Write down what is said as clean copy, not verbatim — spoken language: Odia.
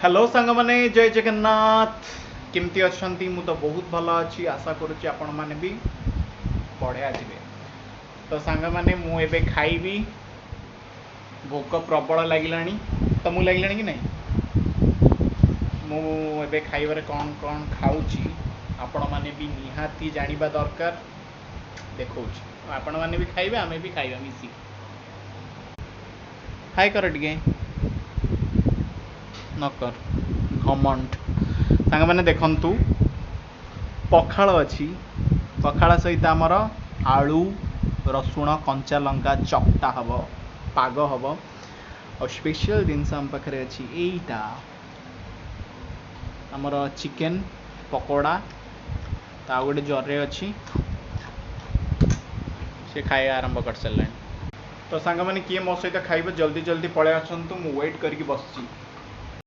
ହ୍ୟାଲୋ ସାଙ୍ଗମାନେ, ଜୟ ଜଗନ୍ନାଥ। କେମିତି ଅଛନ୍ତି? ମୁଁ ତ ବହୁତ ଭଲ ଅଛି। ଆଶା କରୁଛି ଆପଣମାନେ ବି ବଢ଼ିଆ ଥିବେ। ତ ସାଙ୍ଗମାନେ, ମୁଁ ଏବେ ଖାଇବି। ଭୋକ ପ୍ରବଳ ଲାଗିଲାଣି। ତମକୁ ଲାଗିଲାଣି କି ନାହିଁ? ମୁଁ ଏବେ ଖାଇବାରେ କ'ଣ କ'ଣ ଖାଉଛି, ଆପଣମାନେ ବି ନିହାତି ଜାଣିବା ଦରକାର। ଦେଖାଉଛି, ଆପଣମାନେ ବି ଖାଇବେ, ଆମେ ବି ଖାଇବା ମିଶିକି। ହାଇ କର ଟିକେ, ନ କର ଘମଣ୍ଡ। ସାଙ୍ଗମାନେ ଦେଖନ୍ତୁ, ପଖାଳ ଅଛି। ପଖାଳ ସହିତ ଆମର ଆଳୁ, ରସୁଣ, କଞ୍ଚା ଲଙ୍କା ଚକଟା ହେବ, ପାଗ ହେବ। ଆଉ ସ୍ପେଶିଆଲ ଜିନିଷ ଆମ ପାଖରେ ଅଛି, ଏଇଟା ଆମର ଚିକେନ ପକୋଡ଼ା। ତ ଆଉ ଗୋଟେ ଜରିରେ ଅଛି। ସେ ଖାଇବା ଆରମ୍ଭ କରିସାରିଲାଣି। ତ ସାଙ୍ଗମାନେ, କିଏ ମୋ ସହିତ ଖାଇବ, ଜଲ୍ଦି ଜଲ୍ଦି ପଳେଇ ଆସନ୍ତୁ। ମୁଁ ୱେଟ୍ କରିକି ବସିଛି।